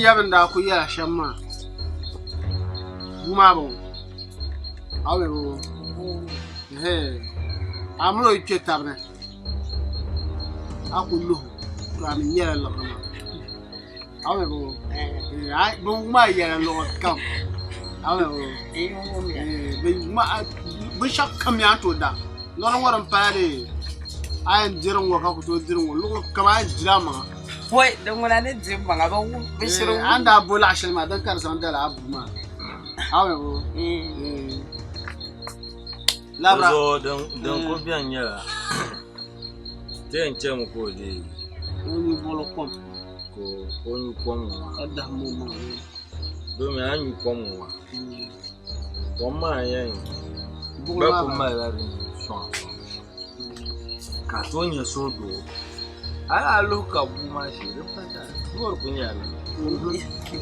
yɛn yɛbi n daa kuli yɛla shɛm maa bua maa bɔŋɔ a mi bɔŋɔ a mini o yi kpɛ tabi ni a ku luhi to a mi nyɛla liɣiri maa a mi bɔŋɔ bin maa yɛla luɣuli kam a mi bɔŋɔ binshɛɣu kam yaa tooi da lɔri ŋɔ din pala dee a yɛn diri ŋɔ ka ku tooi diri ŋɔ luɣuli kam a yɛn dila maŋa Pɔi din ŋuna ni di maŋa bi wum bi shiri wum. A ni daa bo laɣ shɛli maa din ka di zaŋ dala a bua maa a mi bɔŋɔ labira Zuɣu din ku bɛni nyɛla ti yɛn chɛmi ka o deei o nyu buɣili kom ka o nyu kom ŋɔ maa ka dahim o maŋa domi a ni nyu kom ŋɔ maa kom maa n-yɛn buɣili gba maa ku bala malila din sɔŋ ka a tooi nya suhudoo a yi a luhi ka bua maa shee di pa tari loori ku nyɛla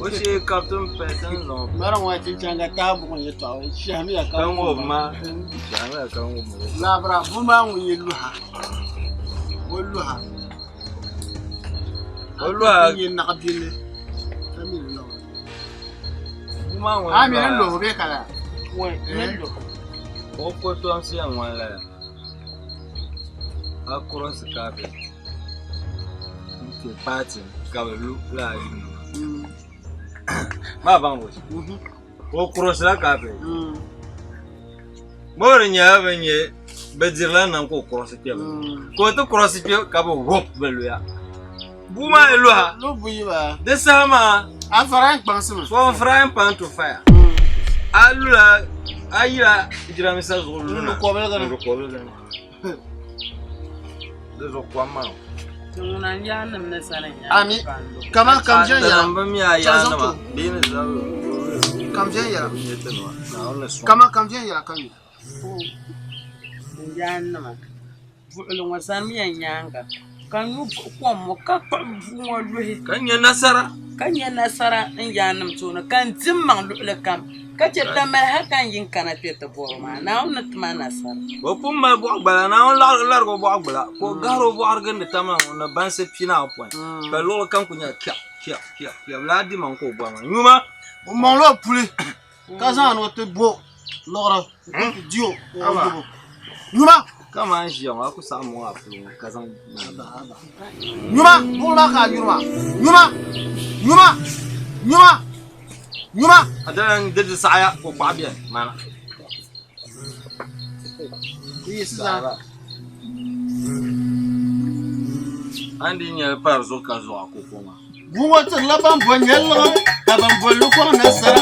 o shee kabiti n pali ti ni zaŋ Mara ŋɔ chinchana ka tahi buɣim yɛltɔɣa shɛhimiya ka ka ŋubi ma shɛhimiya ka ŋubi ma Labira bua maa ŋun yi luha o luha o luha nyɛ naɣabili ka mi ni lɔɣiri bua maa ŋun a mi ni luhi bee ka laa Ni luhi o kotomsi yɛn ŋmanila a kurosi kaapɛti n-kpe paati ka bɛ lu lala yino maa baŋ o kurosila kaapɛti bɛ di nyɛla bɛ nyɛ bɛ dirila nam ka o kurosi kpɛ ba ka o ti kurosi kpɛ ka bɛ hop bɛ luya bua maa yi luha di saha maa a frying kpaŋsimi from frying pan to fire a lula a yila jiranbiisa zuɣu luna N-lu kɔbiliga ni. N-lu kɔbiliga ni di zuɣu kom maa Ŋuna n yaannim ni sani n Ami kaman kam viɛn yɛla bi mi a yaanima bee ni zabiri kam viɛn yɛla nyɛ tinima Naawuni ni sɔŋ kaman kam viɛn yɛla ka mi N yaannima buɣili ŋɔ sani ya nyaaŋa ka nyu kom ŋɔ ka kpuɣi bua ŋɔ luhi ka nya nasara ka nya nasara n yaannim tooni ka n di m maŋ luɣili kam ka chɛ tamali hal ka n yi n-kana kpe ti bɔri o maa Naawuni ni ti ma nasara. O pun mali bɔɣu gbala Naawuni larigi o bɔɣu gbula ka o gahiri o bɔɣiri gindi tamali ŋɔ ni bansi pinaapɔin ka luɣili kam kuli nyɛla kpiɛɣu kpiɛɣu kpiɛɣu kpiɛɣu lala dimaŋ ka o bɔri maa nyuma O maŋla o puli ka zaŋ ni o ti bo liɣiri n-ti di o o yubu. Nyuma! Kaman a ni ʒiya ŋɔ a ku saɣim ŋɔ a puli ŋɔ ka zaŋ Nyuma! Buɣili maa ka a nyuri maa. Nyuma! Nyuma! Nyuma! Nyuma! A dala n di di saɣaya ka o kpaɣa beni mana. Yiɣisi zaa. A ni di nyɛli pari zuɣu ka zuɣu a ko koma. Bua ŋɔ tirila ban bo nyɛlliɣi ka ban bo lukɔŋ nasara.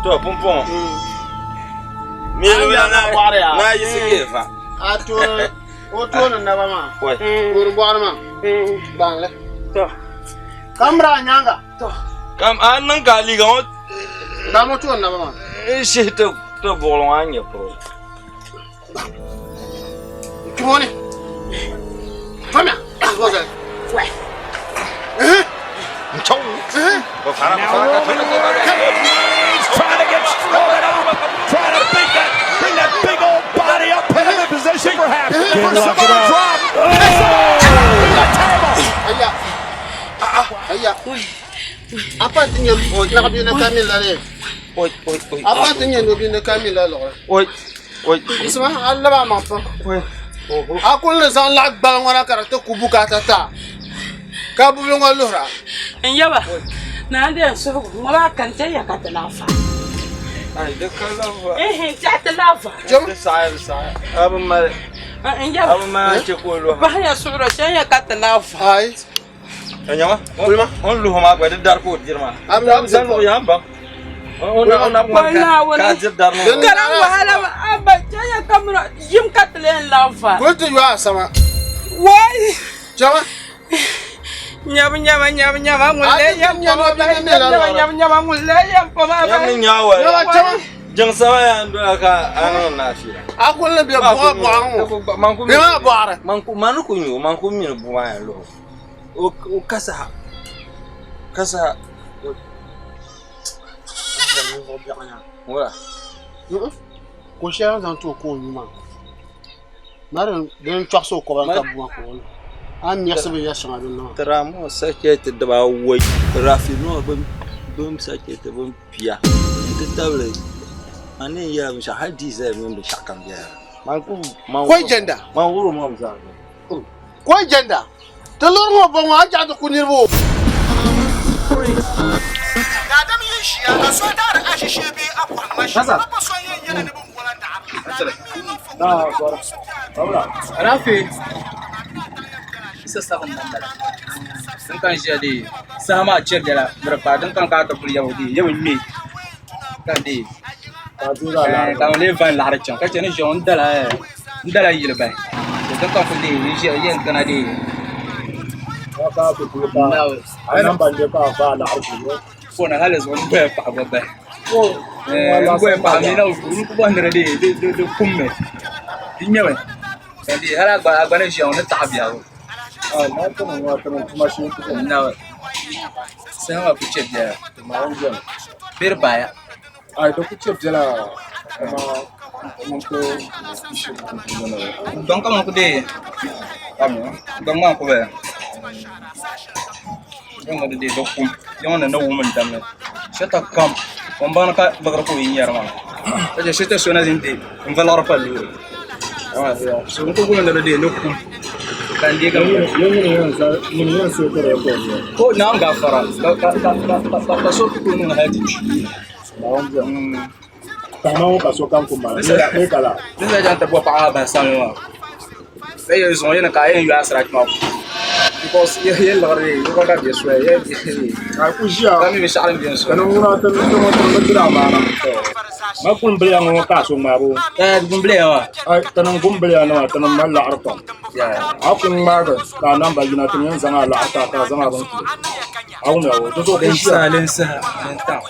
To pumpɔŋɔ naa yiɣisi geefa A tooni o tooni naba maa tooni bɔɣiri maa gbaŋli kamira a nyaaŋa kam a niŋ ka a liiga ŋɔ gbaami o tooni naba maa n shihi ti buɣili ŋɔ a ni nyɛ puro Kpɛ ni Fami Trying to get Strowman up, trying to bring that, bring that big old body up, put him in position perhaps for Samoa drop. Oh! The table. Ayya ayya a pa ti nyɛ naɣabia ni kamila le a pa ti nyɛ nobia ni kamila luɣuli Oi. Yiɣisima a lab a maŋ pam. A kul ni zaŋ laɣ gbali ŋɔ na ka di ti ku bukaata ti a, ka bubili ŋɔ luhir a. N yaba, naa n-deei n suhigu ŋɔ maa ka n chɛ ya ka ti lahi fa. Ihin, chɛ ti lahi fa. N yaba, bahi ya suɣuro, chɛ ya ka ti lahi fa. Ai. Kulima, o ni luhi maa gba di dari ka o diri maa. Karam wahala abba chɛnya ka muna yim ka ti lee lahi fa. Kuli ti yo a sama. Wai. Chama. Nyabu nyama nyabu nyama ŋun lee yɛm pam a bahi nyama nyabu nyama ŋun lee yɛm pam a bahi. Nyam ni nyawa. Nyama chama. Jiŋ sama yaa n dola ka a niŋ na afira. A kuli ni bɛ buɣa buɣa ŋɔ. Bɛ maa bɔɣiri. Mani ku nyu man ku mini buɣa yɛn luhi. O kasaha. Kasaha. Wula. Ko shɛli zaŋ ti o ka o nyu maa. Mari din chɔɣisi o kɔba ka bua ka o lu. A ni miɣisi binyɛr shɛŋa din ni maa. Tramol sachɛti dibawɔi, rafinol bim sachɛti bin pia n-ti tabili a ni yɛn yɛla binshɛɣu hali diizɛl mini binshɛɣu kam bela ni. Koi jɛnda. Man wurim o mi zaa. Koi jɛnda. Ti luri ŋɔ bɔŋɔ a jaɣi ti ku niriba o. Daadam yi ʒiya ka so daari a ʒishee bee a kɔhimma shee, o pa so n-yɛn yɛli ni bɛn bola daɣiri. Daadam mi yi niŋ fɔŋ ka o suhupiɛlli Alaafee 7 n bala din ka n ʒiya dee saha maa chɛri biɛla ni di paai din kam ka a ti kuli yɛbu dee yɛbu ŋmɛ ka dee ka n lee va n laɣari chɛŋ ka chɛ ni ʒiya ŋɔ n dala yili bahi din kam kuli dee n ʒiya yɛn kana dee fona hali zuɣu n doya paɣa gba bahi n goya paɣa mi na n ku bɔhi ni di dee di kummi di ŋmɛmi ka dee hali a gba ni ʒiya ŋɔ ni taɣa biɛhigu saha maa ku chɛ biɛla bee di paaya Gbaŋ ka man ku deei gbaŋ maa n-ku bala gbaŋ ŋɔ di deei di kum yiŋ ni ni wum n-damli shɛta kam o ni baŋdi ka liɣiri ka o yi nyari maa ka chɛ shɛta so na zin deei n-va liɣiri pa loori so n ku guli ni di deei ni kum ka n deei ka o naan gafara ka so ti ku niŋ hali ti kpi Din zaa chaŋ ti bɔ paɣa maa bahi sani maa ka yɛli zuŋɔ yɛli ka a yɛn yo asirati maa because yɛ liɣiri liɣiri ka bɛ soya yɛ ka mi binshɛɣu din bɛni soya. Gumbiliya maa. Linsaha linsaha lintaɣ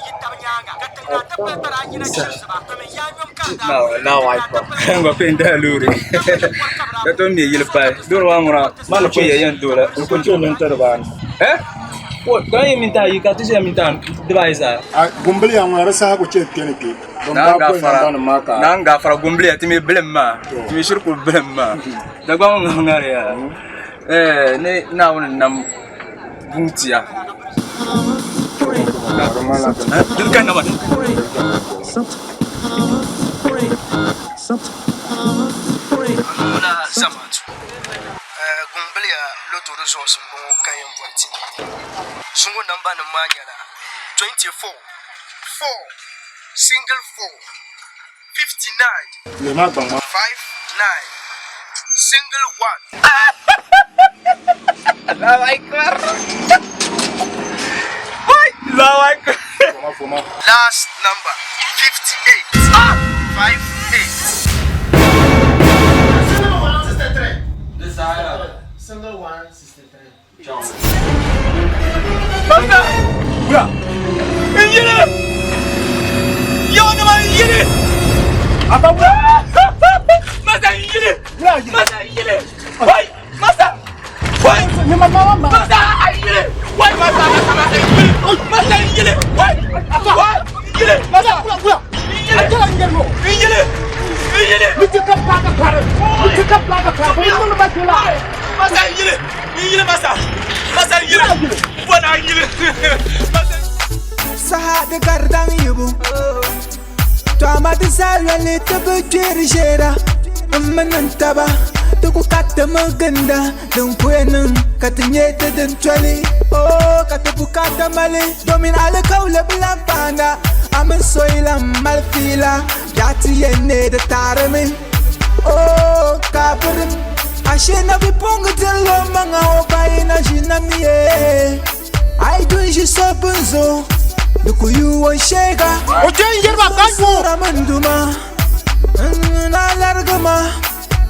Allahu akbar n gba pun dahi loori ka tom mɛ yili pahi loori maa ŋuna maa ni pun yɛn yɛn doola ka yɛn minti ayi ka ti ʒiya minti dibaayi zaa naan gafara gumbiliya ti mi bilim maa ti mi shiri kuli bilim maa Dagbaŋ ŋɔ ŋariya ni Naawuni nam buŋtia. Din ka nama. Anuna zamaatu Gumbiliya loto di zuɣusi m-bɔŋɔ ka yɛn boli ti zuŋɔ nambanima maa nyɛla 24 4 single 4 59 5 9 single 1. Allahu akbar. Allahu akbar. Last number 58 5 8. Single 1 63. Masa! Bura! N yili! Yawnima n yili! Aba bura! Masa n yili! Masa n yili! Wai! Masa! Wai! Masa a yili! Wai masa masa masa n yili! Masa n yili! Wai! Wai! N yili! Masa! N yili! N yili! N yili! Masa n yili! N yili masa! Masa n yili! Bɔna n yili! Masa Saha di gari daŋ yibu. To amaa di zaa yoli ti bi gbiri ʒeera M mini n taba ti ku karitimi ginda Din ku yɛn niŋ ka ti nyɛ ti din toli Oh ka ti bukaata mali Domin alikauli bi lan paana A mini so yi lan mali fiila Biɛɣu ti yɛn neei di taarimi Oh ka a birim Ashe na bipuɣiŋga dirila o maŋa o ba yi na ʒi nam ye A yi du n-ʒi so bini zuɣu di ku yuui o sheega O kpe n-yiri ba ka yu. Sara mini duma n na larigi ma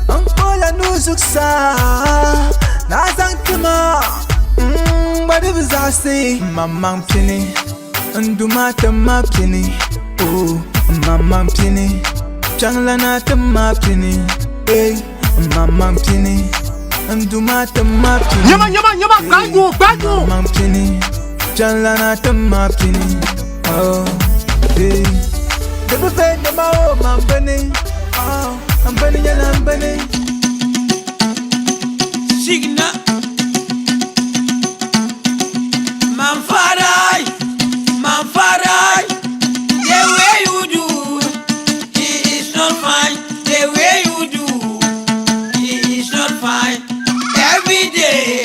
n kpuɣila nuu zuɣusaa ni a zaŋ ti ma n gba di bi zaɣisi maŋmaŋ pini n duma ti ma pini oh maŋmaŋ pini kpiɔŋlana ti ma pini eh maŋmaŋ pini n duma ti ma pini Nyama nyama nyama gbaagi o gbaagi o. maŋmaŋ pini kpiɔŋlana ti ma pini oh eh di bi be nima o maŋ bini oh n bini nyɛla n bini. Signa Manfarai, Manfarai, the way you do, it is not fine. The way you do, it is not fine. Every day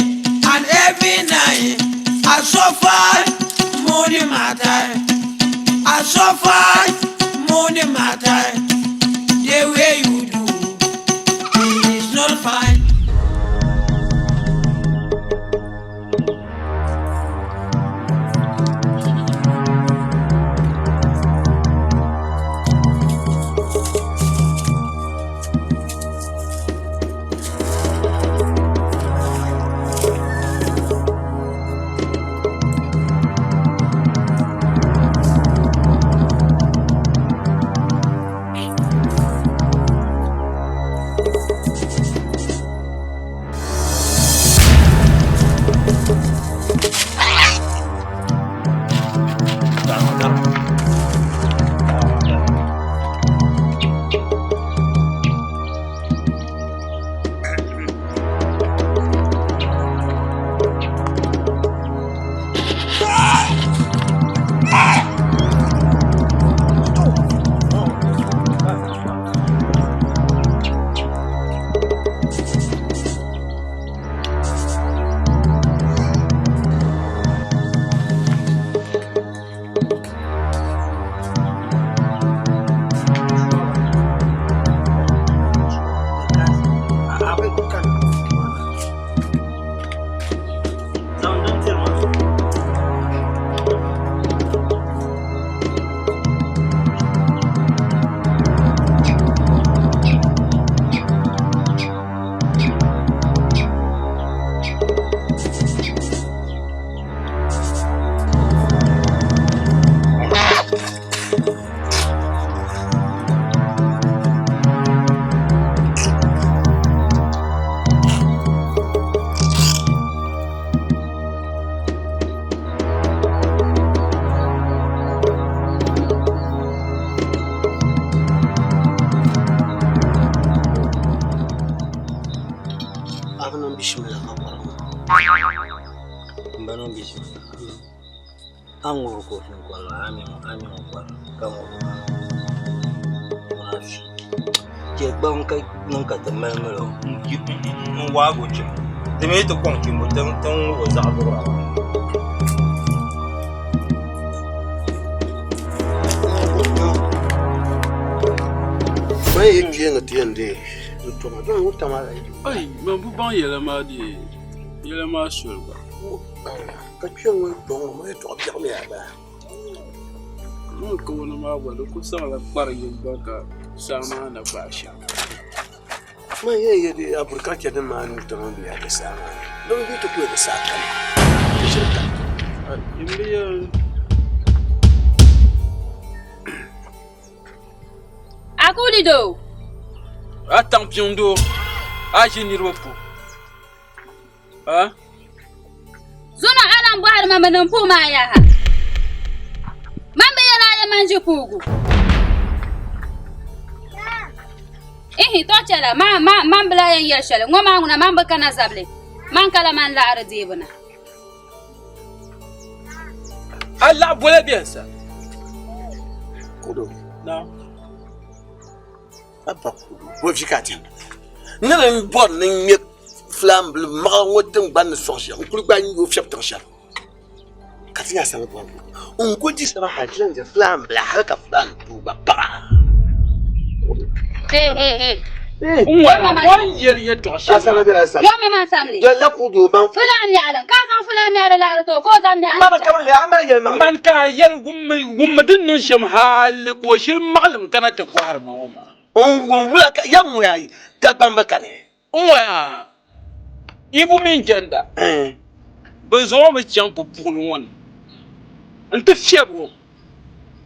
and every night, I suffer money matter. I suffer money matter. The way you do, it is not fine. A bi niŋ bishimila ka kɔrigi ŋɔ. M ba niŋ bishimila. A ni ŋubiri kofi n-kɔri maa, a mi ŋun kɔri ka ŋubiri maa. Ŋuna fi. Chɛ gbaŋ ka niŋ ka ti mali mali o. N waagi o chim. Ti mi ti kɔŋ chimbu ti ŋub o zaɣ duɣira maa. Man yi kpeeŋa ti yɛn deei n toma don ŋun tama la yi. Ai, man bi baŋ yɛla maa dee, yɛla maa soli gba. Ka kpeeŋ ŋun kpe ŋɔ maa yɛtɔɣa biɛɣu mi yaa bala. Man kawana maa gba di ku zaŋla kpari yini gba ka saa maa na gbaai shɛm. Man yɛn yɛ di agriculture din maa nuu tiŋ bɛ yaa di saa maa ni don bɛ ti ku yɛ di saa kani di shiri kani. N bi yɛn Akuli doo. A taŋ piŋ doo, a ʒi niriba pu. A? Zuna a lan bɔhiri ma mi ni m puhi maa yaha. Man bi yɛli a ya man ʒi puugu. Ihi, tɔ chɛla, ma, ma, man bi lahi yɛn yɛli shɛli. Ŋɔ maa ŋuna man bi kana zabili. Man kala man laɣiri deebu na. A laɣi bola bɛn sa. Kudo. Naam. A ba kudu, o vi ka a tɛhimda. N ni din bɔri ni n ŋme filaambili maɣa ŋɔ tiŋgbani ni sɔŋ shɛm, n kuli gba n yo fiɛbi tiŋ shɛli ka ti nya asama bɔri n kuli di sama hali ti lahi diri filaambila hali ka filaan doo gba paɣa. N yɛli yɛltɔɣa shɛli. Asama bɛla asama. Yɔmi man samli. Dɔlla ku doo baŋ. Fulaan yaɣili ka zaŋ fulaan yaɣili laɣiri ti o ka o zaŋ yaɣili. Mama ka man a mali yɛlimaŋli. Man ka a yɛli wummi din niŋ shɛm hali ka o shiri maɣilim kana ti bɔhiri ma ŋɔ maa. N wum wula ka yɛm ŋɔ yaa Dagbamba kani. N ŋɔ yaa Ibu mini Jɛnda bɛ zaŋ o mi chaŋ pupuɣili ŋɔ ni nti fiɛbi o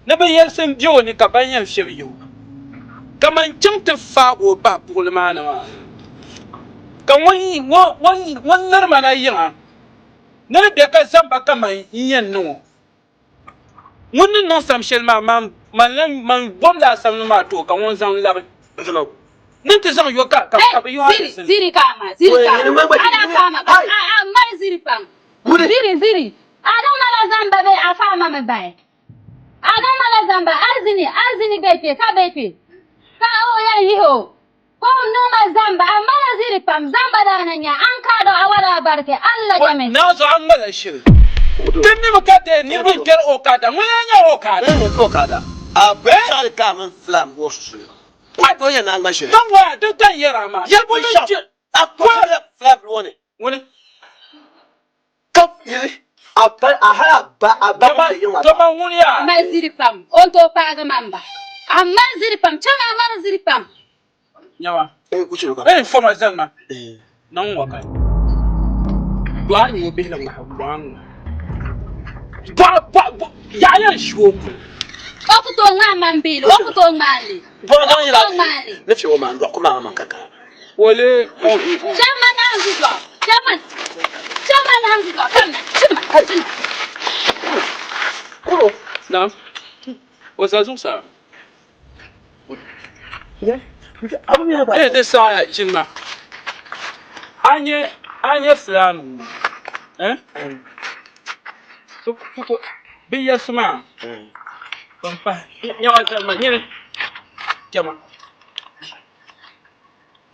ni binyɛrisi m-be o ni ka ban yɛn fiɛbi yihi o. Ka man chaŋ ti faag o bahi buɣili maa ni maa, ka ŋun liri ma na yiŋa ni di be ka zamba kaman n yɛn niŋ o. Ŋun ni niŋ sam shɛli maa, man bom laa samli maa ti o ka ŋun zaŋ labi ni nti zaŋ yo ka bɛ yo a Ziri, ziri ka ama, ziri ka ama. Ana ka ama, a mali ziri pam. Ziri, ziri. A niŋ ma la zamba bee a fa ma mi bahi? A niŋ ma la zamba, arzini, arzini be kpe, ka be kpe. Ka o yɛn yihi o. Ka o niŋ ma zamba, a mali ziri pam, zamba daa na nya, a ni kaad o a wala a barike, Allah jɛmi. Naa zuɣu a ŋmala shiri. Ti mimi ka deei niriba n-kpɛri Okada, ŋuni n-nyɛ Okada? Ŋuni n-nyɛ Okada? A bɔri ka a mini filan bɔri susuuni. A tooi yɛn naan ŋma shiri. Ka ŋɔ a di dan yɛra maa. Yɛlibu mini jɛ. A kɔhiri filan bili ŋɔ ni. Ŋuni? Ka yili a ba a hali a ba a ba ŋun be yiŋ maa ba. Toma ŋuni yaa? A mali ziri pam, o ni tooi paagi man ba. A mali ziri pam, chama a mali ziri pam. Nyawa. Eh, foma zani ma. Niŋ ŋɔ ka. Dɔɣi ni o bihi la ŋmahi bɔɣa ŋɔ. Bɔɣa bɔɣa bɔɣa yaɣa yɛn ʒi o kuli. O ku tooi ŋmaai man biili, o ku tooi ŋmaai li. O ku tooi ŋmaai li. Ni fi o maa dɔɣi ku maa man ka ka. Wole. Chama naanzu dɔɣi. Chama chama naanzu dɔɣi kamina chima chima. Kuro. Naam. O za zuɣusaa. Eh, di saɣaya ʒini ma. A nyɛ a nyɛ filaani ŋɔ eh? Bɛ yɛlisi maa ban pahi nyɛma zali ma nyini chama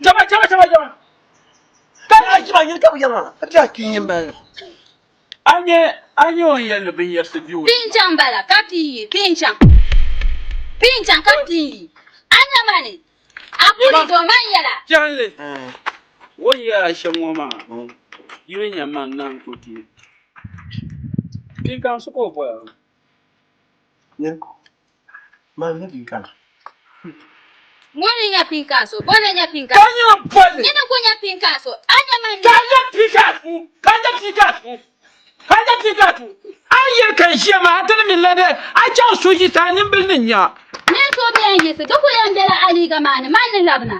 chama chama chama chama ka a chama nyini ka bi yɛli maa ka ti ki yin bala A nyɛ a nyɛ o ni yɛli ni binyɛrisi be o ni. Pinchaŋ bala ka pii pinchaŋ pinchaŋ ka pii a nya ma ni a kuli do man yɛla. Piɛlli, o ni yɛl a shɛm ŋɔ maa, yi ni nya man naan ku di. Pinkaŋ so ka o boli a. Ŋuni n-nya pinkaŋ so? Bɔ n-nya pinkaŋ Ka nya boli. Nyini n-ku nya pinkaŋ so. A nya man ni. Ka nya pinkaŋ ka nya pinkaŋ ka nya pinkaŋ A yi yɛli ka n ʒiya maa, a ti ni mi la ni a chaŋ so yiɣisi a nimbili ni nya. Nyin so bɛ yɛn yiɣisi, di ku yɛn bela a liiga maa ni, man ni labina.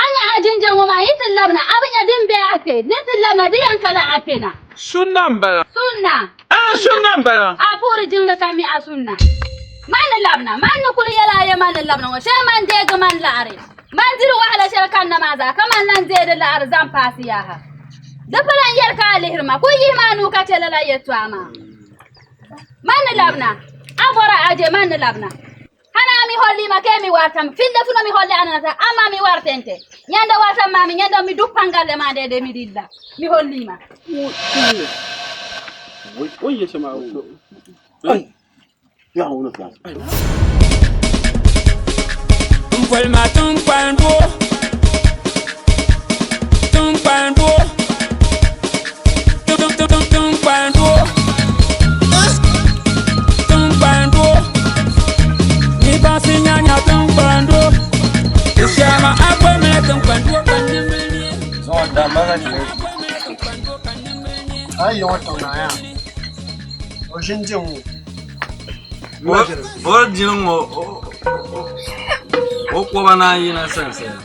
A nya a jinjam ŋɔ maa yi ti labina, a bi nya din be a kpe, ni ti labina di yɛn kala a kpe na. Sunna m-bala. Sunna. Ɛɛn, sunna m-bala. A puhiri jiŋli ka mi a sunna. Man ni labina, man ni kuli yɛli a ya man ni labina ŋɔ shee man deegi man laɣiri. Man diri wahala shɛli kanna maa zaa ka man lan deei di laɣiri zaŋ paasi yaha. Di pala n yɛli ka a lihiri ma, kuli yihi ma a nuu ka che lala yɛltɔɣa maa. Man ni labina, a bɔra a je man ni labina. Hana mi holli ma ke mi wartam finde funo mi holli ananata amma mi wartente ñande wartam ma mi ñande mi duppangalle ma nde de mi dilla mi holli ma. M boli ma tiŋkpan doo, tiŋkpan doo, tiŋkpan doo, tiŋkpan doo. Ni baŋsi nyanya tiŋkpan doo, di shɛma a boli mi tiŋkpan doo ka nimbili ne. Zuŋɔ damma ka ti A yi yɔŋɔ tiŋ naa yaa, o ʒini di ŋɔ. O dini ŋɔ o kɔba naan yina sansani.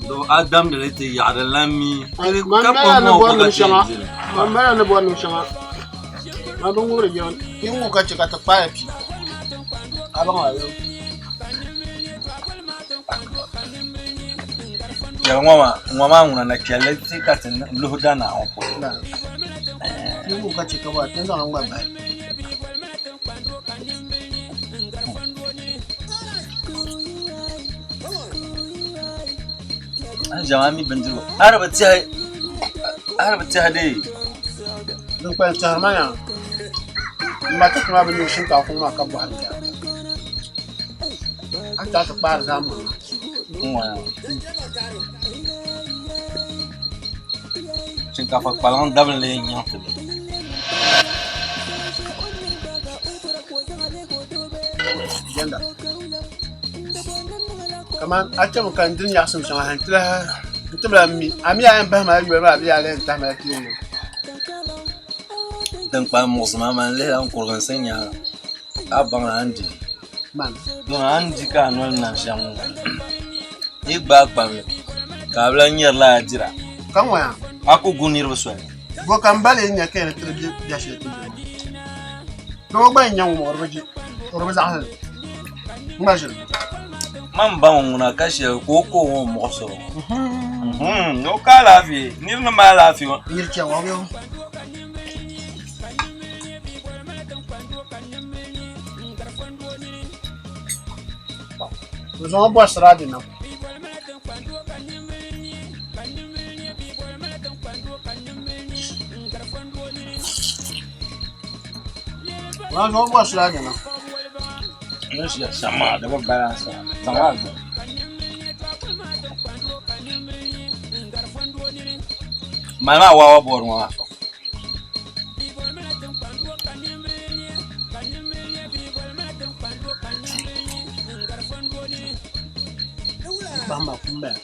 Do a damdili ti yaɣiri lan mi ka Man mali a kpam ni ŋɔ bɔri ku niŋ ka ti shɛŋa. yɛn dili. Man mali a ni bɔri niŋ shɛŋa. Man bi ŋubiri yiŋa. Yi ŋub ka chɛ ka ti kpaaya pii. A baŋ a yo. Yɛli ŋɔ maa, ŋɔ maa ŋuna na kpɛlli ti ka ti luhi Danaa ŋɔ polo. Yi ŋub ka chɛ ka bɔri ti ni zaŋ li ŋma bahi. A ni ʒiɛm a mi bindirigu a di bi tɛhi a di bi tɛhi dee. Din kpalim tɛhiri ma yaa m ma ti kpɛma bi niŋ shinkaafa ŋɔ maa ka bɔhiri yaa a ni ti kpaari zaa mɔri maa. Shinkaafa kpalaŋ dabili lee n-nyaŋ ti bɛ. Jɛnda kaman a chɛmi ka n diri nyaɣisim shɛŋa ha n ti bi lahi mi a mi a yɛn bahi ma la yoli maa bee a lee tahi ma la kpee ŋɔ. Din kpalim muɣisi ma man lihila n kurigi n sin nyaaŋa ka a baŋ a ni di. Man. Don a ni di ka a noli nam shɛm ŋɔ yi gbaai kpamli ka a bi lahi nyari lala dira. Ka ŋɔya. A ku gu niriba soli. Bo ka m ba lee nya ka yɛn tiri biɛ shɛli ti diri? Doo gba n-nyɛ ŋun o di bi je, o di bi zaɣisi li. N gba ʒiri. Man ba ŋɔ ŋuna ka shɛli ka o ka o ŋɔ muɣisiri o. Ni o ka alaafee, niri ni mali alaafee ŋɔ. Niri chɛ ŋɔ bɛ o. O zaŋ o bɔri siraadi niŋ. O zaŋ o bɔri siraadi niŋ. Ni ʒiya shɛm maa di bi balansi zaŋ maa gbubi. Mali maa waawa boori ŋɔ maa sɔŋ. Kpahima kum bala.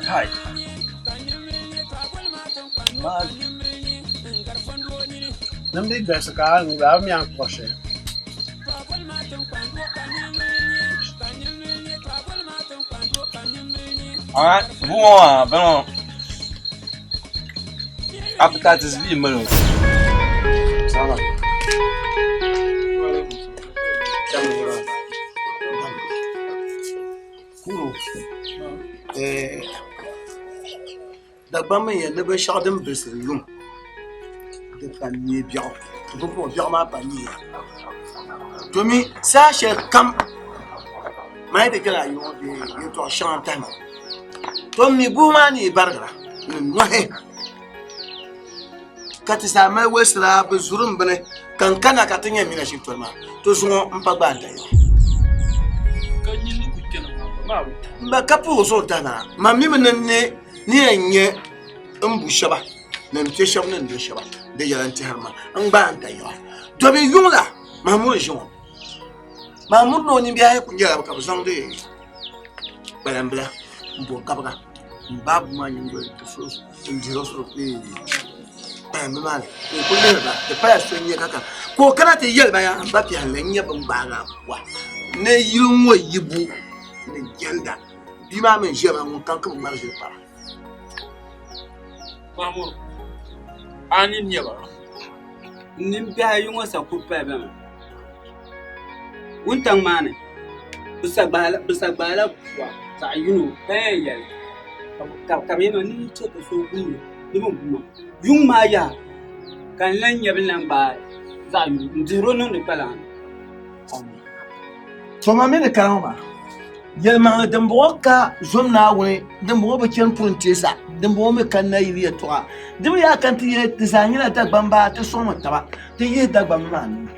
Kai. Din bi galisi ka a ŋubi a bi mi a ni kpuɣi shɛli. Ah, bu ŋɔ maa bini ŋɔ hepatitis B mali o. Salaam. Kuro Dagbaŋ mi yɛn ni binshɛɣu din bilisiri yuŋ di pa neei biɛɣu pumpɔŋɔ biɛɣu maa pa neeya domi saha shɛli kam man yi ti kpɛla a yiŋɔ bee yɛltɔɣa shɛŋa n-tahi ma to m mi buhi maa ni yi barigira ni nɔhi ka ti zaa mali wolisira bɛ zuri m bini ka n kana ka ti nyɛ mina shintɔri maa to zuŋɔ m pa gbaai n tahi m ba ka puhi o zuɣu n-tahi ma na man mi bi ni ni yɛn nyɛ n bu shɛba ni n kpɛ shɛba ni n do shɛba di yɛla n tɛhiri ma n gbaai n tayiɣa domi yuŋ la Mahmud ʒi ŋɔ Mahmud ni o nimbihi ayi ku nyɛla ka bɛ zaŋdi kpalambila n bo gabiga n baai bua maa nyingoli n dihiri o suhu kpalambi maa ni ka o ku lihiri ba di pala so n-nyɛ ka ka ka o kana ti yɛli ba yaa m ba piɛlli n nyɛ bɛ ni gbaagi a bua ni yili ŋɔ yibu ni jɛnda bia maa mi n-ʒiya maa ŋun kam ka bɛ ŋmari ʒili para. Mahmud, a nini nyɛ ba? N nimbihi ayi ŋɔ sa kuli pali ba mi. Wuntaŋ maa ni, bɛ sa gbaala pua zaɣ yino ka yɛn yɛli ka bɛ yɛli ma ni n chɛ ka so wum li ni bɛ bu ma. Yuŋ maa yaha ka n lan nya bɛ ni lan gbaai zaɣ yino n-dihir o niŋdi kpalaŋ ni. To ma mi ni kara ŋɔ maa yɛlimaŋli dimbɔŋɔ ka zom Naawuni dimbɔŋɔ bi chani puri n-teesa dimbɔŋɔ mi ka nayili yɛtɔɣa di mi yaa ka n ti yɛli ti zaa nyɛla Dagbamba ti sɔŋmi taba ti yihi Dagbamba maa nuu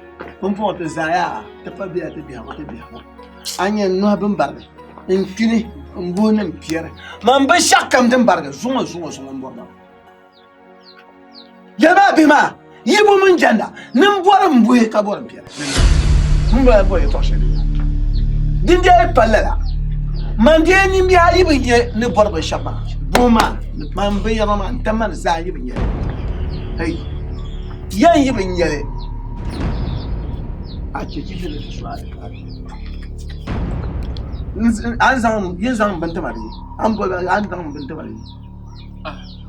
pumpɔŋɔ ti zaa yaa ti pa bela ti biɛhigu ti biɛhigu a nya n nɔhi bɛn barigi n kpini n buhi ni n piɛri man binshɛɣu kam din barigi zuŋɔ zuŋɔ zuŋɔ m-bɔri ba Yɛli maa bihi maa, yi bo mini jɛnda ni m bɔri m buhi ka bɔri m piɛri. M bɔla bɔri yɛtɔɣ shɛli din dee yi pa lala. Man dee nimbihi ayi bi nya ni bɔri binshɛɣu maa, buhi maa ni man binyɛra maa n-tam ma ni zaa yi bi nya li. Hei! Yɛn yi bi nya li, a chɛ chi ti ni ti su a A ni zaŋ m bini ti ma bee? A ni zaŋ m bini ti ma bee?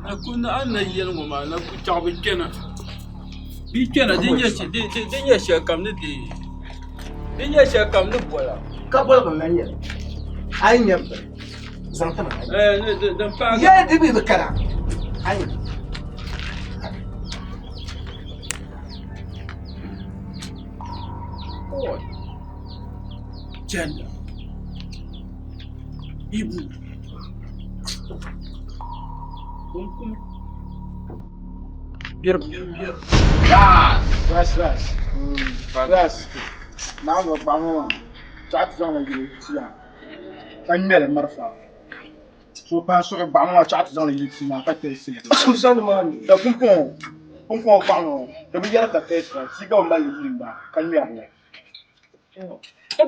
A ku a ni na yɛli ŋɔ maa na ku chaɣ bi kpɛna bia kpɛna din nyɛ shɛlikam ni deei din nyɛ shɛlikam ni bɔla ka bɔligi n-lan nyɛ li a yi nya bini zaŋ ti ma yɛli di mi bi kana a yi Gender. Ibu. Kumkum. Bir bir bir. Ras ras. Ras. Naawuni bi kpaɣi ŋɔ maa chaɣ ti zaŋli yili tia ka ŋmɛli marafa. So pahi suɣi gbaɣi ŋɔ maa chaɣ ti zaŋli yili tia maa ka tɛɛsi li. Sani maa ni ka pumpɔŋɔ pumpɔŋɔ gbaɣi ŋɔ di bi yɛri ka tɛɛsi la tia gba bi mali li yili gba ka ŋmɛri li. A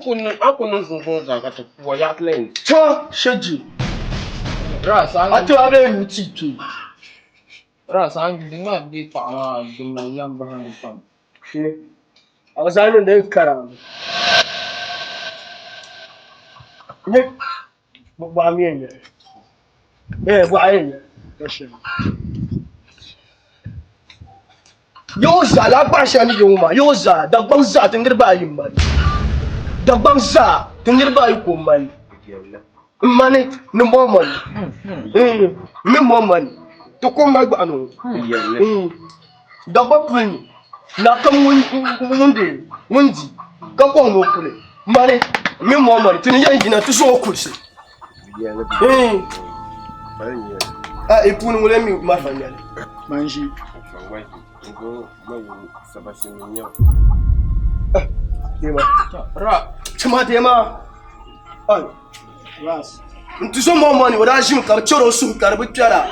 ku niŋ sunsuuni zaa ka ti puwa yaɣa ti lahi. Chaŋ Shɛji. A ti a bee nyu tii kpe. Ras, a ni maa bɛ paɣa maa dimli yɛm bahindi pam. A bi zaa niŋdi n kara. Nyɛ bɛ bɔɣa mi yɛn nyɛli. Bee bɔɣa yɛn nyɛli. Yɔɔ zaa laa gbaɣa shɛli ni yɔŋɔ maa yɔɔ zaa Dagbaŋ zaa ti niriba ayi m-mali Dagbaŋ zaa ti niriba ayi ko m-mali m mani ni more money mi more money ti ko mali gbaɣa ni ŋɔ Dagbaŋ puli ni naa kam ŋun deei ŋun di ka kɔŋ ni o kuli mani mi more money ti ni yɛn yina ti zaŋ o kulisi i puuni ŋuni mi marafa ŋmɛli Manʒi. Tima deema n ti so more money o daa ʒimi ka bi chɛri o suhu ka di bi kpɛra.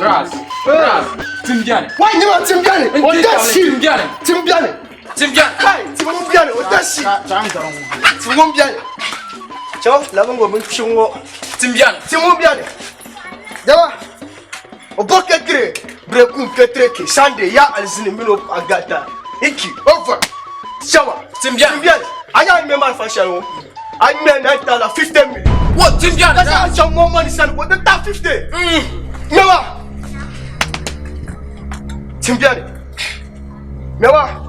Ras, Ras, tim biɛni. Wai nyɛma tim biɛni, o da si. Tim biɛni. Tim biɛni. Tim biɛni. Kai, tim ŋun biɛni, o da si. Tim ŋun biɛni. Chaw, labi ŋɔ bin kpiɣi ŋɔ. Tim biɛni. Tim ŋun biɛni. Dama, o bo ketire, brekum ketire ke, Sunday ya alizini mini o agata. Iki, over. Chawa. Tim biɛni. Tim biɛni. A yaa ŋmɛ marafa shɛli ŋɔ. A ŋmɛ 9,050 million. Wo, tim biɛni. Ka zaŋ chaŋ ŋɔ mani sani, o di ta 50. Ŋmɛma. Tim biɛni. Ŋmɛma.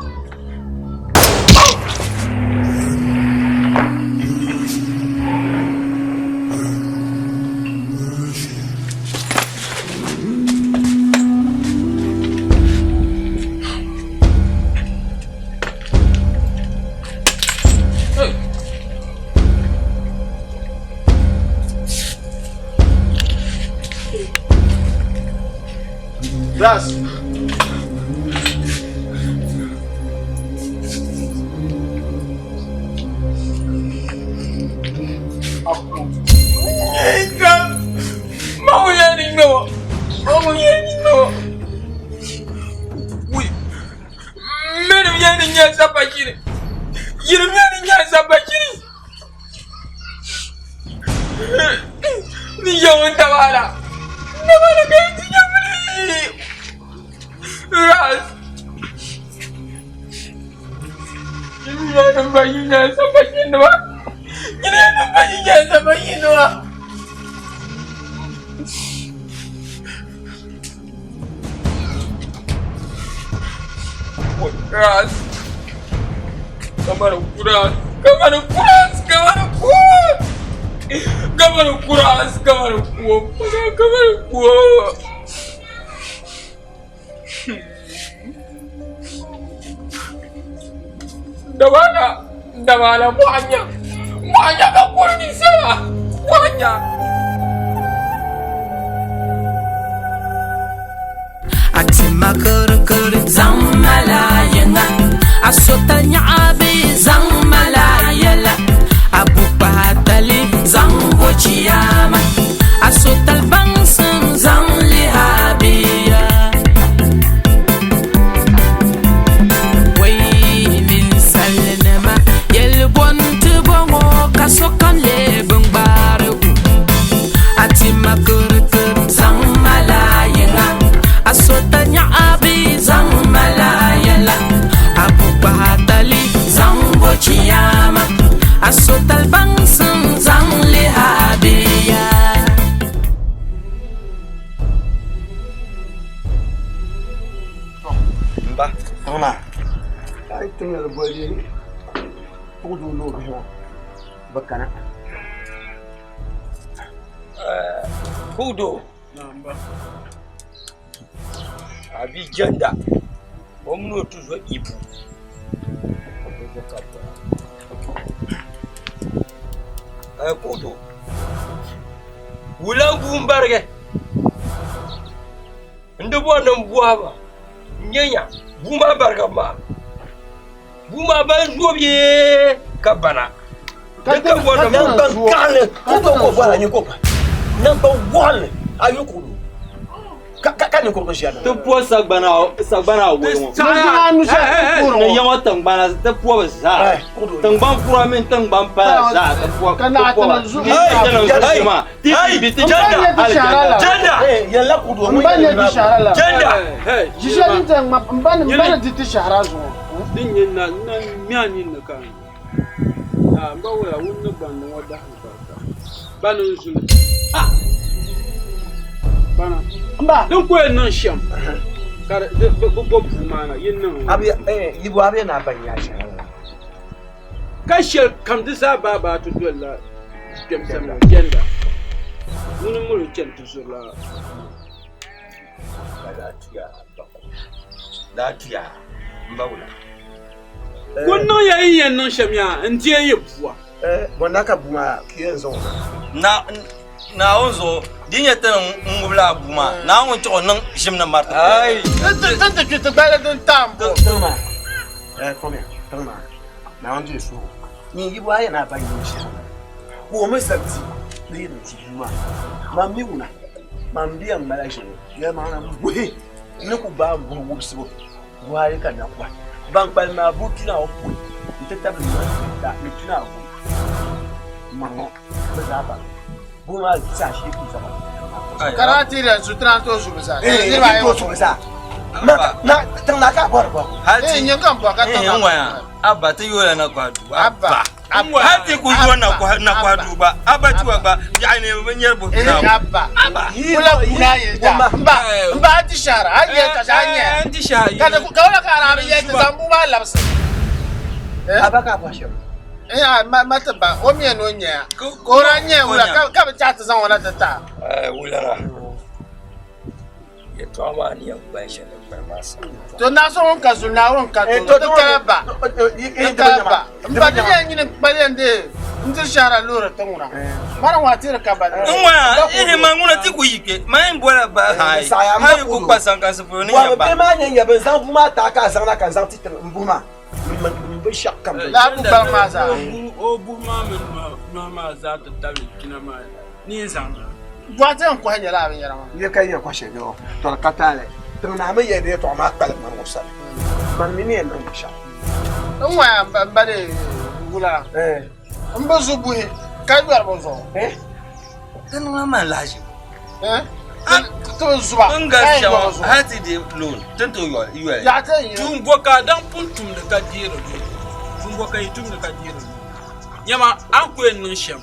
Ras. Mamu yɛn ni ŋmɛ o. Mamu yɛn ni ŋmɛ o. Wui. Mɛrim yɛn ni nyɛ sapashiri. Yirim yɛn ni nyɛ sapashiri. Ni yɛn tabara. Tabara ka yi ti nyɛ bili. Ras. Yirim yɛn ni ba yi nyɛ sapashiri nima. Yirim yɛn ni ba yi nyɛ sapashiri nima. Ras. Kamani kuras, kamani kuras, kamani kuwa. Kamani kuras, kamani kuwa. Kamani kuwa. Dabana, dabana mɔɣu mɔɣu nya ka kuri ninsala mɔɣu nya. Atima kirikiri zaŋ malayiŋa a sota nyaɣa bee zaŋ malayala a bukpaatali zaŋ bo chiyaama a sotali baŋsim zaŋ lihabiya wai ninsalinima yɛlibɔnti bɔŋɔ ka sokam lee bingbaarigu atima kirikiri zaŋ malayiŋa a sota nyaɣa bee zaŋ malayala a bukpaatali zaŋ bo chiyaama a sotali baŋsim zaŋ lihabiya. Mba, tiŋ maa a yi tiŋ di boli puɣudoo ni o bihi ŋɔ bi kana. Puɣudoo a bi jɛnda o mini o tuzo Ibu Puɣudoo wula n-gu m-barigi n di bɔri ni m bɔhi ba n-nyɛ nya bua maa barigibu maa bua maa ban zooi bee ka bana di ka bɔri ni m Naŋgban kaɣili ka o bɔra nyɛ ko naŋgban waɣinli a yi ku ka ka ninkurugu ʒiya Ti po sagbana sagbana awoi ŋɔ. Ni ya ŋɔ tiŋgbana ti po bi zaa. Tiŋgbani kura mini tiŋgbani pala zaa ti po ti po ba. Ti maa ti ti bi ti Jenda! Yɛlla kudu N ba nyɛ di shahara la. Jenda! Ʒi shɛli din ti ŋma n ba ni n ba ni di ti shahara zuɣu. Din nyɛ na na mi a ninni ka n ba wula ŋun ni gbaŋdi ŋɔ dahim barika ba ni n zuli bana din ku yɛn niŋ shɛm ka di bi bo puu maa na yi niŋ Yi bo a na ban nya shɛli ka shɛli kam di zaa baa baa ti dolila kpɛm sani ŋɔ jɛnda ŋuni miri o chɛni ti zurila Laatiya n ba wula. Ku niŋ ya yi yɛn niŋ shɛm yaa n deei yi bua. Bɔnda ka bua maa ka yɛn zaŋ o na. Naawuni zuɣu di nyɛ ti ni ŋubila a bua maa Naawuni chɛ o niŋ ʒim ni mariti. Ti ti kpi ti gbali din taam bo. Tiŋ maa kɔmiya tiŋ maa Naawuni deei suhigu nyin yi bua yɛn a ban yin shɛli ka o mi sabiti ni yi niŋ ti bua maa man mi ŋuna man bi yɛn ŋmala ʒini yɛlimaŋli m buhi n ni ku gbaai m buhi wubisibu buhi ayi ka nakɔhi ban kpalim maa buhi pina awopɔin n-ti tabili nɔhi ni pina awɔi m-ŋɔ bɛ zaa baŋ buhi maa zaa shee ku zaŋ Karate da sutura to zubu zaa. Eh, to zubu zaa. Na tiŋ na ka bɔri bɔ. Eh, nyɛ ka bɔ ka Eh, tiŋ. n waya abba ti yoola na kɔha duu Abba. abba hali ti ku yoo na kɔha duu gba abba tiwa gba yaɣi ni bi nyɛri buhi Eh, abba. Kula kuna ye da. Mba, mba a ti shahara. A nyɛ ka a nyɛ. N ti shahara. Ka ka wala ka ara bi yɛ ti zaŋ bua maa labisi. Abba ka bɔ shɛm. Eh, a ma ma ti ba o mi yɛn o nyɛ ya. Ka o daa nyɛ wula ka ka bi chaɣi ti zaŋ o na ti ta. Wulana yɛltɔɣa maa ni yɛn gbali shɛli din gbali maa sa. To naa so ŋun ka zuli Naawuni ka to ti kala ba. Ti kala ba. N ba ti yɛn nyini kpali yɛn dee n diri shahara loori ti ŋuna. Mana ŋɔ a tiri ka ba. N waya ihi ma ŋuna ti ku yi kpe ma yin bola ba hai hai ku kpa sankansi polo ni nya ba. Bɛ maa nyɛ nyɛ bɛ zaŋ bua maa taai ka a zaŋ na ka n zaŋ ti tiŋ n buhi maa n bi shɛɣu kam. Laa bu gbali maa zaa. O buhi maa mini nohi maa zaa ti tabili pina maa ni yɛn zaŋ na. Dɔɣite n kɔhi nyɛla a binyɛra maa. Ye ka yɛn kɔhi shɛli bɛ tɔri ka taali tiŋ naa mi yɛli di yɛltɔɣa maa kpalim mani ŋɔ sani mani mi ni yɛn niŋ binshɛɣu. N ŋɔya n ba de wula n bi zu buhi ka yɔri bi zuɣu. Di niŋla man lahiʒibu. Ti bi zuba N ka gari yɛn yɔri shɛŋa bi zuɣu. hali ti deei loon ti ni tooi yɔli. Yaɣa ti n Tuun bɔ ka a daŋ pun tumdi ka deeri loon. Tuun bɔ ka yi tumdi ka deeri loon. Nyama a ni ku yɛn niŋ shɛm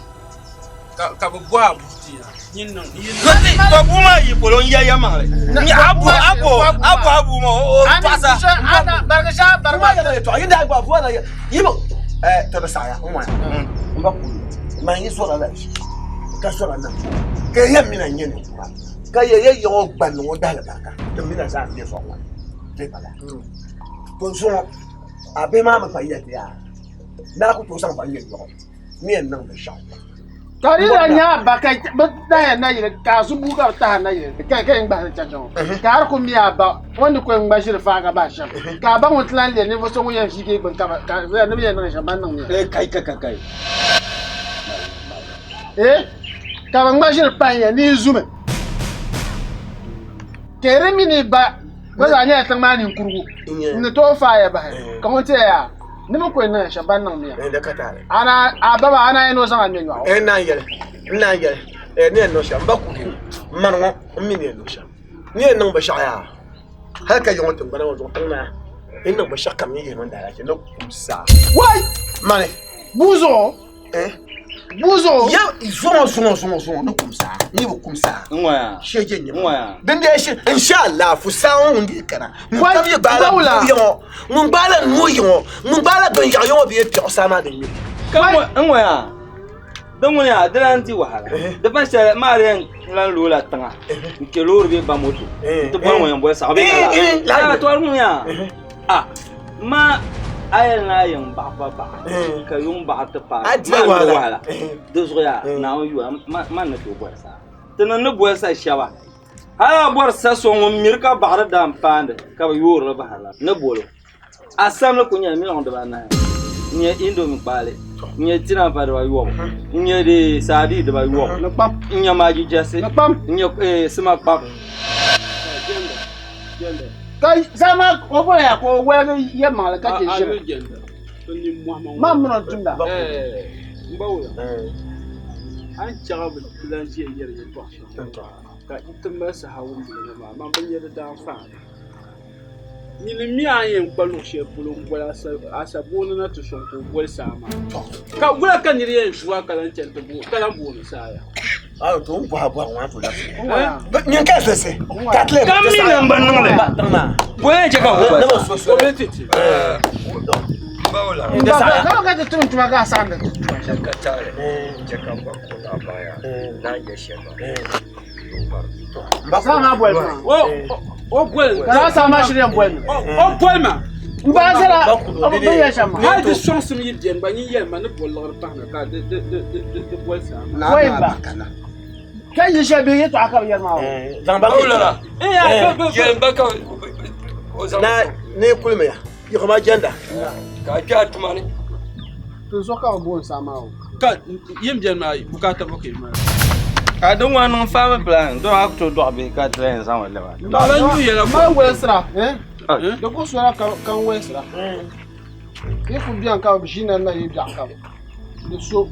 ka bɛ bɔhi a buhi ti ya nyin niŋ yi niŋ. Ti to bua maa yi polo n ya yɛlimaŋli. N a bo a bo a bo a bua maa o tɔɣisa. Ana barigi shɛŋa bari maa. Yɛtɔɣa yi daa gba bua na yi To di saɣaya n ŋɔya n ba kuli man yi zɔra la ʒi ka zɔra nam ka ya mina n nyɛ ninkura ka ya ya yiŋɔ gbanni ŋɔ dahali barika ti mina zaa n bɛ zuɣu ŋɔ ni bala to zuŋɔ a bihi maa mi pa yɛli ti yaa naa ku tooi zaŋ ba n yɛn yɔɣɔ ni yɛn niŋ binshaɣu Ka di daa nyɛ a ba ka bi tahi na yili ka a zubu ka bi tahi na yili ka ka yɛn gbahiri chacha ŋɔ ka a di ku mi a ba o ni ku yɛn ŋma ʒiri faaga bahi shɛm ka a ba ŋun ti lan leei ninvuɣ so ŋun yɛn viigi gbuni ka ka ni bi yɛn niŋ shɛm ban niŋ miya. Kai kai kai kai. Eh ka bi ŋma ʒiri pahi ya ni yi zumi ka di mini ba gba zaa nyɛla tiŋ maa ninkurigu n ni tooi faai ya bahi ka ŋun ti ya yaa ni bi ku yɛn niŋ shɛm ban niŋ miya ana a ba maa ana yɛn ni o zaŋ a ŋmɛ nyɔɣu n naan yɛli n naan yɛli ni yɛn niŋ shɛm n ba kuhi mani ŋɔ n mi ni yɛn niŋ shɛm ni yɛn niŋ binshaɣu yaa hali ka yiŋɔ tiŋgbana ŋɔ zuɣu tiŋ naa ni niŋ binshaɣu kam ni yihi mini daalahichi ni kum saa wai mani bua zuɣu bua zuɣu ya zuŋɔ zuŋɔ zuŋɔ zuŋɔ ni kum saa ni bi kum saa n ŋɔya shee je nyɛ n ŋɔya din dee shi inshallah fu saa ŋɔ ŋun dii kana ŋun kam yi gbaala bua yiŋɔ ŋun gbaala nuu yiŋɔ ŋun gbaala binyaɣu yiŋɔ bee piɛɣu saa maa din nyɛ ka n ŋɔya din ŋuni yaa di lan di wahala di pa shɛli maa di yɛn lan loola tiŋa n kpɛ loori bee ba moto n ti boli ŋun yɛn boli saɣa bee ka la tɔri ŋuni yaa a ma a yɛli ni a yɛn baɣa pa baɣa ka yuŋ baɣa ti paai A di maa di wahala. wahala di zuɣu yaa Naawuni yuya man ni tooi boli saa ti ni ni boli sa shɛba hali a bɔri sa so ŋun miri ka baɣari daa n-paandi ka bɛ yoori li bahiri la ni bolo a samli ku nyɛla miliɔn dibaanahi n-nyɛ indomi kpaali n-nyɛ tinanfa dibaayɔbu n-nyɛ di saadii dibaayɔbu n-nyɛ maaji jɛsi n-nyɛ sima kpam Ka zama o bɔra ya ka o woligi yɛlimaŋli ka chɛ ʒiri man mini o tumda. N ba wula a ni chaɣi bi lan ʒiya yɛri yɛltɔɣa shɛm ka ti mali saha wumdili ŋɔ maa man bi nya di daanfaani nyini mi a ni yɛn kpa luɣ shɛli polo m-boli asabooni na ti sɔŋ ka o boli saa maa ka wula ka nir yɛn zua ka lan chani ti ka lan booni saa ya Ayo to n bɔha bɔha ŋɔ to labisi. Nyin ka zese ka tile. Ka mi na n ba niŋli. Bɔya n chɛ ka ho ba. O be ti ti. Ka ka ti tum tuma ka saɣindi ti tuma shɛm. Ka taali chɛ ka ba kula baya na yɛ shɛba. Saa maa boli ma. O boli. Ka laa saa maa shiri yɛn boli mi. O boli ma. N ba zala o bi yɛn shɛm maa. Hali di sɔŋsim yi beni gba nyin yɛli ma ni boli liɣiri pahi na ka di di di di di boli saa maa. Boli ba. Ka yi shɛli bɛ yɛltɔɣa ka bi yɛri maa o. Zaŋ ba Wulala. Yɛli ba ka o zaŋ. Na ne kulimi ya. Yiɣima jɛnda. Ka a kpɛ a tuma ni. Ti zuɣu ka bi booni saa maa o. Ka yin beni maa bukaata bɔ ka yi mali. Ka din ŋɔ niŋ family plan don a ku tooi dɔɣi bihi ka ti lahi yɛn zaŋ o lɛba. Lala nyu yɛla Mali wɛlisira di ku sola ka n wɛlisira yi ku bɛni ka bi ʒi na na yi biɛɣu kam di so.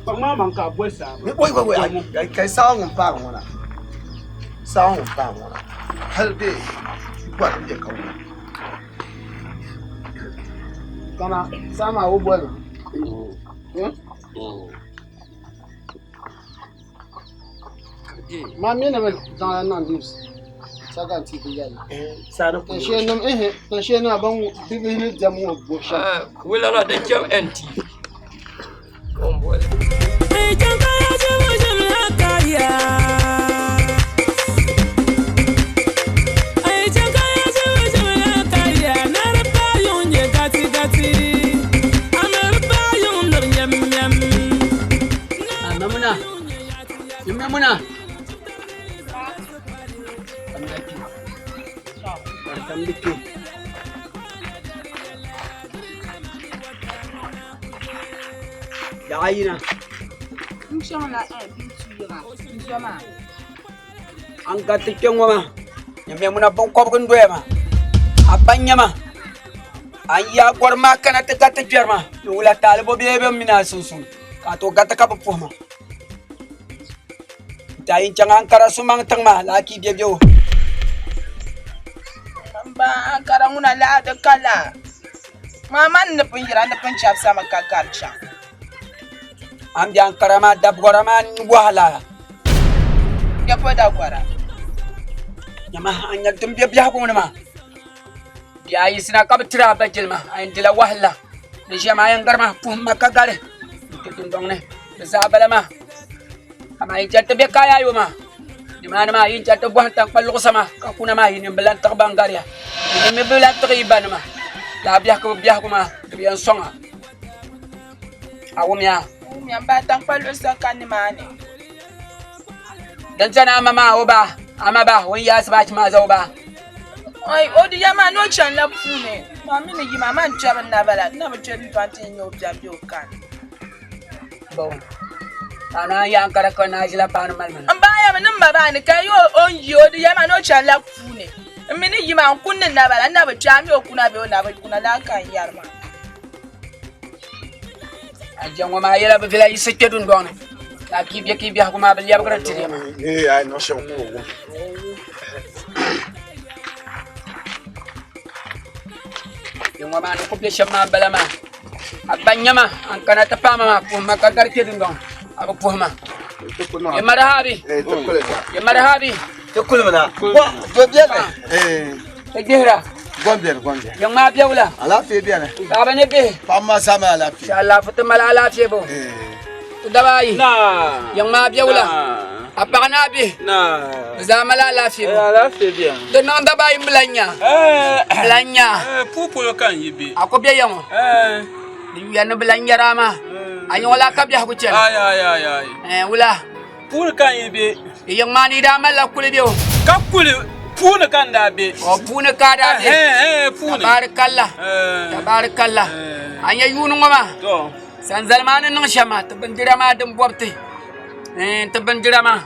Kpaŋ maa maŋ ka a boli saa maa. Wai wai wai kai saa ŋun paagi ŋɔ na saa ŋun paagi ŋɔ na hali bee bɔri n bɛ ka wula. Kana saa maa o boli ma. Maa mi ni bi zaŋla niŋ news saga n-ti bi yɛli. Tinshee nima ban bibihi ni diɛm ŋɔ bo shɛm. Wulana di cham NTV. Maimuna. Yaɣa yina. N chaŋla bintuyiɣa n zo maa. An gariti kpɛ ŋɔ maa Maimuna binkɔbigu n doya maa a ba n nyɛ ma a ni yaa gɔrim maa kana ti gariti kpɛri maa ni wula taali bo bee bɛ mini a sunsuuni ka a tooi gariti ka bi puhi ma n ti a yi chaŋ Ankara sumaŋ tiŋ maa laaki bɛ bɛ o. N ba Ankara ŋuna laa di ka laa maa man ni pun yira ni pun chɛbisami ka gari chaŋ. A ni be Ankara maa dabgɔra maa wahala. Ya po dagɔra. Nyama a nya din be biɛhigu ni maa. Bɛ a yiɣisina ka bɛ tiri a ba jilima, a yɛn dila wahala. Di ʒiɛm a yɛn gari ma, puhim ma ka gari n-ti dundɔŋ ni. Di zaa bala maa. Amaa yi chani ti be Kaayaayɔ maa, nimaani maa yi ni chani ti bɔhim taŋkpa luɣisa maa ka kuna maa, yinim bi lan tiɣi ban gariya, yinim mi bi lan tiɣi yi banima. Lala biɛhigu biɛhigu maa di bi yɛn sɔŋ a. A wumya? N wumya, m ba, taŋkpa luɣisa ka nimaani. Din chani a ma maa o ba, a ma ba, o ni yaai asibachi maa za o ba. Oi, o di ya maa ni o chanila puuni, maa mi ni yi maa, man kpɛbi n naba la, n na bi kpɛ n ti nya o biɛri bɛ o kani. Bo, ka naan yaan ka di ka naa ʒila paanu mali mana. M ba yɛmi ni m ma maa ni ka yi o ni yi o di ya maa ni o chanila puuni, m mi ni yi maa n kuni ni naba la, n na bi kpɛ a mi o kuna bee o na bi kuna lala ka n yɛri maa. A jɛ ŋɔ maa yɛla bi viɛla yiɣisi kpe dundɔŋ ni ka a kii bɛ ka i biɛhigu maa bi lɛbigiri tiri ya maa. Ee, a yi niŋ shɛm ŋɔ wum. Di ŋɔ maa ni ku bɛ shɛm maa bala maa a ba nyama an kana ti paama maa puhi ma ka gari kpe dundɔŋ a bi puhi ma. Ye marhabi. Ye marhabi. Ti kulimina. Do biɛni. Ti gbihira. Gom biɛni, gom biɛni. Yiŋ maa biɛwula. Alaafee biɛni. Paɣaba ni bihi. Paɣaba maa zaa mali alaafee. Alaafee ti mali alaafee bo. Ti daba ayi. Yiŋ maa biɛwula. A paɣa ni a bihi. Bɛ zaa mali alaafee bo. Alaafee biɛni. Di niŋ daba ayi m-bi lan nya. Bi lan nya. Puu polo ka n yi be. A ku be ya ŋɔ. Di yuya ni bi lan nyari a maa. A nya wula ka biɛhigu chana. Ayi ayi ayi ayi. Wula. Puuni ka n yi be. Di yiŋ maa ni daa malila kuli be o. Ka kuli puuni ka n daa be. O puuni ka a daa be. Puuni. Tabaarikalla. Tabaarikalla. A nya yuuni ŋɔ maa. To. Sanzali maa ni niŋ shɛm maa ti bindira maa din bɔbi ti. Ti bindira maa.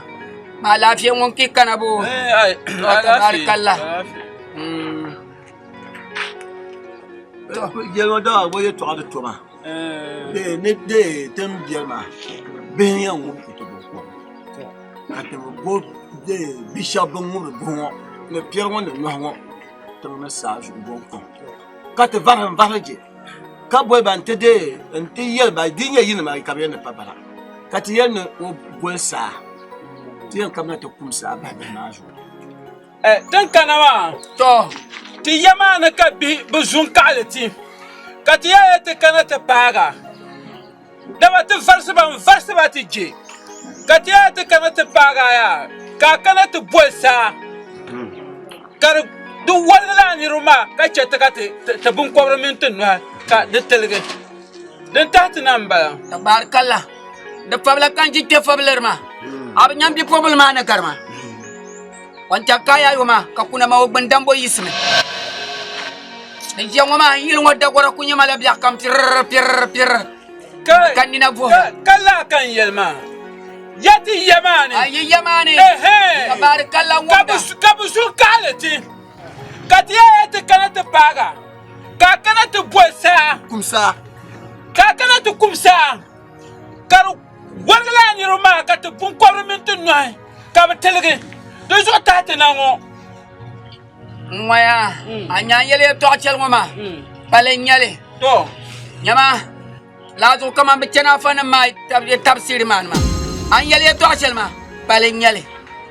Ma alaafee ŋun ki kana bo. Tabaarikalla. Yɛlimaŋli dama bɔ yɛltɔɣa di toma. Ni deei ti ni biɛri maa bihi n yɛn ŋubi ti binkom ka ti bi bo bi shɛba bin ŋubiri buhi ŋɔ ni piɛri ŋɔ ni nohi ŋɔ tiŋ ni saa zuɣu binkom ka ti varili n varili je ka boli ba n ti deei n ti yɛli ba di nyɛ yinima ka bi yɛli ni pa bala ka ti yɛli ni o goli saa ti yɛn kabina ti kum saa bahi bihi maa zuɣu. Din kana maa, tɔ! Ti ya maa ni ka bihi bi zu n-kaɣili ti, ka ti yɛliya ti kana ti paag a. Dama ti varisi ba n-varisi ba ti je, ka ti yɛliya ti kana ti paag a yaa, ka a kana ti boli saa, ka di woligi lala niriba maa ka chɛ ti ka ti biŋkɔbiri mini ti nɔhi ka di tiligi. Din tahi ti na m-bala. Tabaarikalla! Di fabila ka n ji kpe fabiliri maa. A bi nya m bipuɣimbila maa ni gari ma? Kɔncha kaaya yo maa ka kuna maa o gbuni dambo yiɣisimi. Di ʒiya ŋɔ maa n yili ŋɔ dagɔra ku nyɛma la biɛɣu kam pirr pirr pirr ka nina vuhi. Ka laa ka n yɛli maa ya ti ya maa ni. A yi ya maa ni. Ɛhɛn. Ka baari kalla ŋumda. Ka bi zu kaɣali ti ka ti yɛya ti kana ti paaga ka a kana ti boli saa. Kum saa. Ka a kana ti kum saa. Ka di woligi lala niriba maa ka ti biŋkɔbiri mini ti nɔhi ka bɛ tiligi di zuɣu tahi ti na ŋɔ. N ŋɔya, a nya n yɛli yɛtɔɣ chɛli ŋɔ maa, pali n-nyɛ li. Nyama, lala zuɣu kaman bɛ chani afanim maa tabisiri maa ni maa, a ni yɛli yɛtɔɣ shɛli maa, pali n-nyɛ li.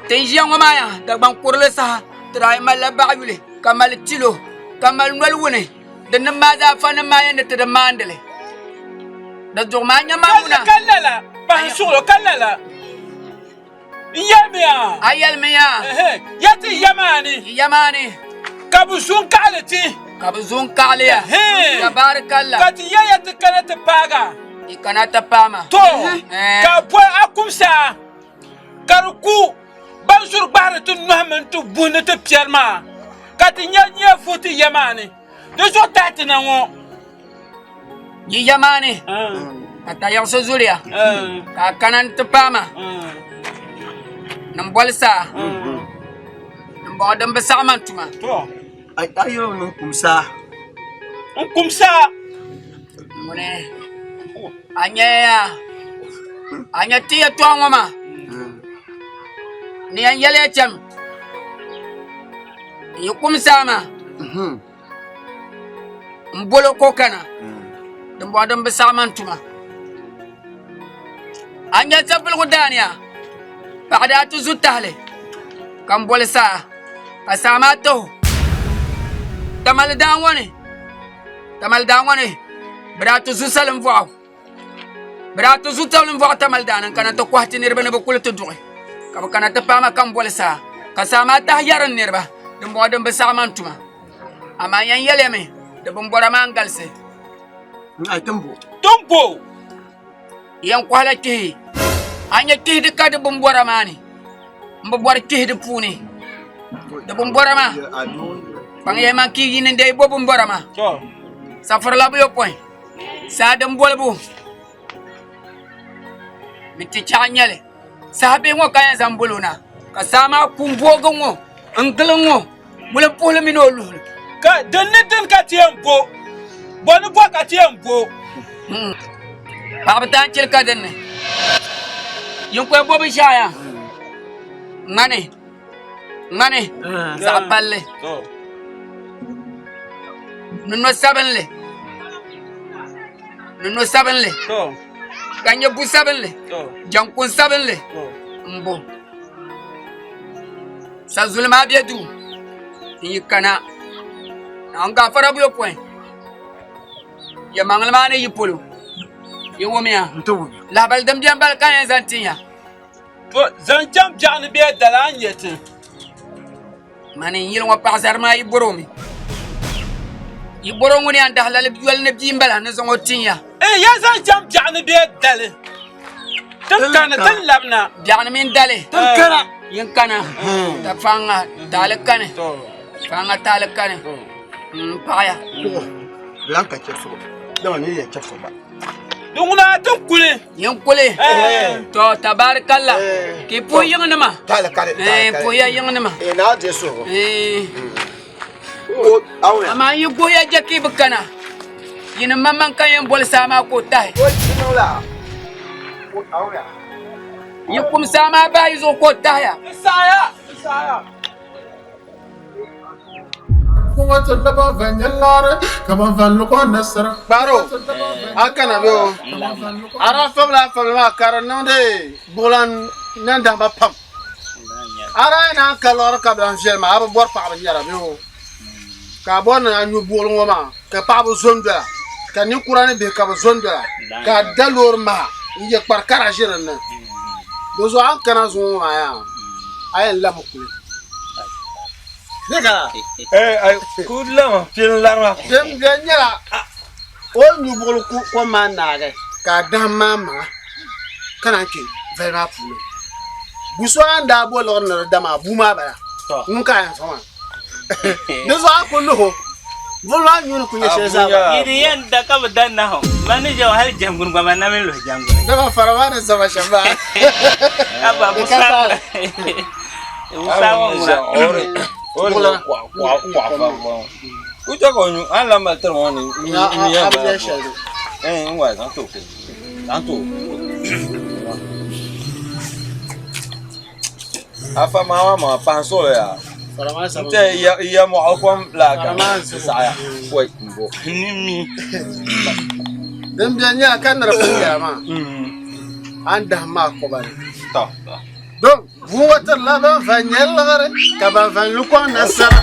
Ti ni ʒiya ŋɔ maa yaa, Dagbaŋ kurili saha, ti daa yi malila baɣiyuli, ka mali tilo, ka mali noli wuni. Di nim maa zaa fanim maa yɛn ni ti di maandi li. Di zuɣu maa nya maa ŋuna. Ka lala, pahi suɣulo ka lala. N yɛlimiya. A yɛlimiya. Ya ti ya maa ni. Ya maa ni. Ka bɛ zo n-kaɣili ti. Ka bɛ zo n-kaɣili ya. Tabaarikalla. Ka ti ya ya ti kana ti paaga. I kana ti paama. To, ka a boli a kumsa ka di ku ban zuri gbahiri ti nɔhi mini ti buhi ni ti piɛri maa, ka ti nya nya vuhi ti ya maa ni. Di zuɣu tahi ti na ŋɔ. Yi ya maa ni, ka tayiɣisi zuliya, ka a kana nti paai ma ni m boli saa, dimbɔŋɔ din bi saɣi ma n tuma. A yɛli ni n kum saa. N kum saa. Ŋuni a nya ya a nya ti yɛtɔɣa ŋɔ maa ni yɛn yɛli ya chɛm n yi kum saa maa n bolo ko kana dimbɔŋɔ din bi saɣi ma n tuma a nya sapiligu daani ya paɣa daa ti zu tahali ka n boli saa ka saa maa taho. Tamali daa ŋɔ ni, Tamali daa ŋɔ ni, bɛ daa ti zu salinvɔɣu. Bɛ daa ti zu salinvɔɣu Tamali daa ni n-kana ti kɔhi ti niriba ni bɛ kuli ti duɣi. Ka bɛ kana ti paai ma ka m boli saa, ka saa maa tahi yɛri n niriba, dimbɔŋɔ din bi saɣi ma n tuma. Amaa n yɛn yɛli ya mi, di bimbɔra maa n-galisi. Timbo! Yɛn kɔhila kpihi. A nya kpihi di ka di bimbɔra maa ni. M bi bɔri kpihi di puuni. Di bimbɔra maa, kpaŋ ya yimaŋ ka yi yi ni n-deei bo bimbɔra maa. Safirila buyopɔin, saa din bolibu minti chɛɣu n-nyɛ li. Saha bihi ŋɔ ka yɛn zaŋ boli o na, ka saa maa ku m-boogi ŋ-ŋɔ n-gili ŋ-ŋɔ wulimpuhili mini o luhili. Ka din ni dini ka ti yɛn bo? Bɔ ni bɔ ka ti yɛn bo? Paɣaba taan chili ka dinni. Yin kɔya bo binshɛɣu yaa? Ŋmani, ŋmani zaɣ palli ni no sabinli ni no sabinli ka nyɛ bu sabinli jankun sabinli n bo Sazuli maa bɛ duu n yi kana Naawuni gaafara buyopɔin yɛlimaŋli maa ni yi polo yi wumiya lahabali din bɛni bala ka n yɛn zaŋ tin ya To zaŋ chaŋ biɛɣu ni bee dali a ni nyɛ ti. Mani n yili ŋɔ paɣasari maa yi bɔro mi yi bɔro ŋuni yan dahi lali yoli ni bia n bala ni zaŋ o tin ya. Ee ya zaŋ chaŋ biɛɣu ni bee dali Tin kani tin labina. Biɛɣuni mini dali. Tin kana. Yin kana. Ta faŋa taali kani. Faŋa taali kani. N paɣaya. Kuɣu lan ka chɛfuri dama ni yɛn chɛfuri ba. Di ŋuna tin kuli. Yin kuli. To tabarikalla. Ki puhi yiŋnima. Taali kani. Puhiya yiŋnima. Naa deei suhigu. Amaa yi guhiya je ka yi bi kana, yinim maŋmaŋ ka yɛn boli saa maa ka o tahi. Yi kum saa maa bahi yi zuɣu ka o tahiya. Kparo, a kana bɛ o, a daa fabila a fabila maa ka di niŋdi buɣulan nandahima pam. A daa yi naan ka liɣiri ka bi lan viɛli maa, a bi bɔri paɣaba nyara bee o? Ka a bɔri ni a nyu buɣili ŋɔ maa ka paɣaba zo n-dola, ka ninkura ni bihi ka bɛ zo n-dola, ka a da loori maha n-ye kpari kara ʒi din ni. Dinzuɣu a ni kana zuŋɔ ŋɔ maa yaa, a yɛn lami kuli. Din beni nyɛla o ni nyu buɣili kom maa naagi ka a dahim maa maŋa ka naan kpe vali maa puuni. Bu so a ni daa bo liɣiri ni di da maa, bua maa bala, ŋun ka a yɛn fa maa. Di zuɣu a ku luhi o, buɣili maa nyuu ni ku nyɛ shɛli zaa bala. Yi di yɛn da ka bi da nahu, man ni ʒe hali jɛŋguni gba man na mi luhi jɛŋguni. Dama fara maa ni zama shɛm maa. Abba, Di ka taali. Musa ŋɔ ŋuna. Afa maa maa maa pahi suɣuli yaa n tɛ iya mɔɣu kom laa ka saɣaya wai n bo Din beni nyɛla ka ni di pun yɛla maa a ni dahim maa kɔba ni don bua ŋɔ tirila ban va nyɛ liɣiri ka ban va lu kɔŋ nasara.